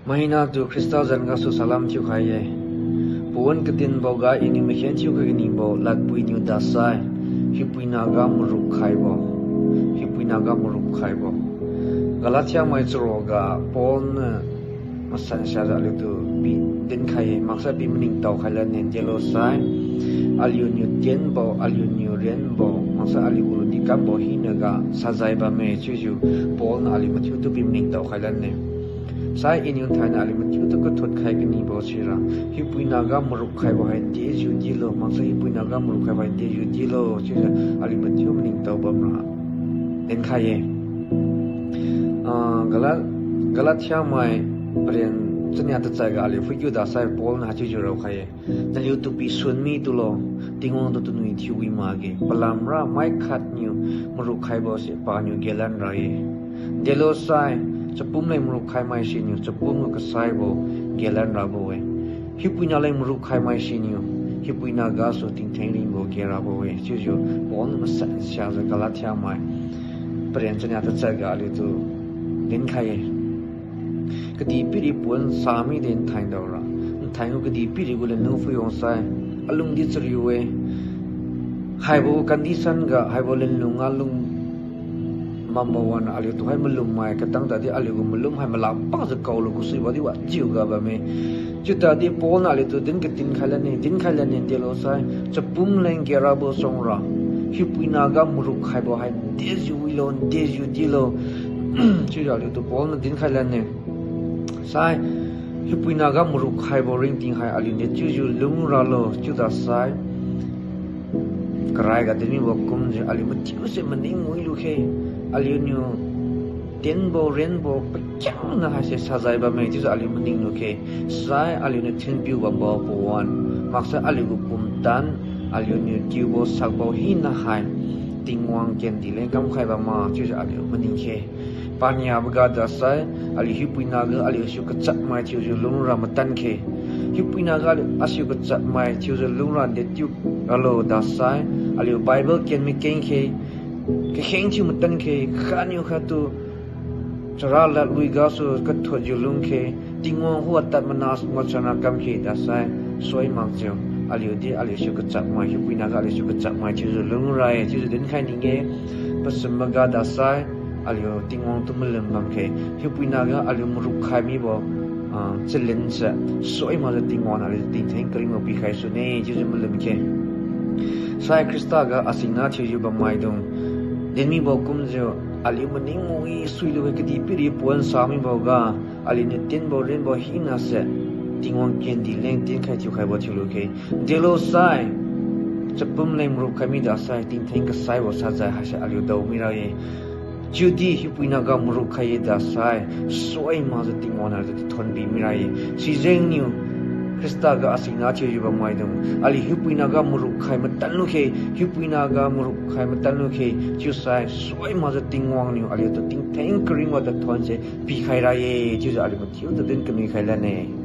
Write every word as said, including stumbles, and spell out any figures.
Mahinatu Khrista zan gasu salam thiukhai-e. Pawan kadinboga iniu makhen thiukhai kanibo ladpuiniu dasai, hiupuina ga maruk khaibo, hiupuina ga maruk khaibo. Galatia mai charoga Paul niu masan siajiu aliutu pi dinkhai-e, maksai pi maningtao khai lanne, delosai aliuniu tienbo, aliuniu renbo, maksai aliu gu dikambo hinaga sajai bamme chiujiu Paul niu aliu mathiutu pi maningtao khai lanne. Sai iniu thainai aliu mathiutu kathot khai kanibo sira, hiupuina ga maruk khaibo hai dejiu dilo, maksai hiupuina ga maruk khaibo hai dejiu dilo chiujiu aliu mathiu maningtao bamra dinkhai-e. Ah, Gala-, Galatia mai paren chania tachaiga aliu phuikiu dasai Paul niu haichiujiu raokhai-e. Naliutu pisun mi tulo, Tingwang tu tunui thiu wi makge, palamra mai khatniu maruk khaibose paniu gelan ra-e. Delosai, chapum leng maruk khaimai siniu chapum gu kasaibo gelan rabo-e. Hiupuina leng maruk khaimai siniu hiupuina gasu tingtheng ringbo gerabo-e chiujiu Paul niu masan siajiu Galatia mai paren chania tachaiga aliutu dinkhai-e. Kadihpiri pawan sa mide nthaindaora, nthaingu kadihpiri gu lenlung phuiwangsai, alungdi chariu-e. Haibo condition ga, haibo lenlung ga lung bambo wan aliutu hai malummai katang tadi aliu gu malum hai malakpajiu kaolu kusuibo di wajiuga bamme. Chiutadi Paul niu aliutu din kadinkhai lanne, dinkhai lanne, delosai, chapum leng gerabo suangra, hiupuina ga maruk khaibo hai dejiu wilo, dejiu dilo. Chiujiu aliutu Paul niu dinkhai lanne. Sai, hiupuina ga maruk khaibo ringting hai aliuniu chiujiu lungralo chiudasai, karaiga dinmibo kumjiu aliu mathiuse maning wi lukhe, aliuniu tienbo renbo pakhiangna haise sajai bamme chiujiu aliu maning lukhe. Sai aliuniu thinpiu bambo pawan, maksai aliu gu pumtan, aliuniu tiubo sakbo hina hai Tingwang kendi leng kamkhai bam ma chiujiu aliu maning khe. Paniaboga dasai, aliu hiupuina ga aliu asiu kachatmai thiujiu lungra matan khe. Hiupuina ga aliu asiu kachatmai thiujiu lungra dechiu ralo dasai, aliu Bible ken makeng khe, kakheng thiu matan khe, khatniu khattu chara ladlui gasu kathotjiu lung khe, Tingwang khuga tad mana masanra kam khe dasai, soi makjiu, aliudi aliu siu kachatmai, hiupuina ga aliu siu kachatmai thiujiu lungra-e chiujiu dinkhai ning-e. Pasumboga dasai, aliu Tingwang tu malum bam khe, hiupuina ga aliu maruk khai mibo, ah, chalense, soi makjiu Tingwang niu aliu tingtheng karingbo pikhai sune chiujiu malum khe. Sai Khrista ga asingna thiujiu bammaidung dinmibo kumjiu, aliu maning mawi suilu-e, kadihpiri pawan sa miboga, aliuniu tienbo renbo hinase, Tingwang kendi leng tienkhai thiukhaibo thiulu khe. Delosai, chapum leng maruk khai midasai, tingtheng kasaibo sajai haise aliu dao mira-e. Chiudi hiupuina ga maruk khai-e dasai, soi makjiu Tingwang niu aliutu thonbi mira-e. Sijengniu, Khrista ga asingna thiujiu bammaidung, aliu hiupuina ga maruk khai matanlu khe, hiupuina ga maruk khai matanlu khe, chiusai soi makjiu Tingwang niu aliutu tingtheng karingbo tad thonse pikhai ra-e chiujiu aliu mathiutu din kanui khai lanne.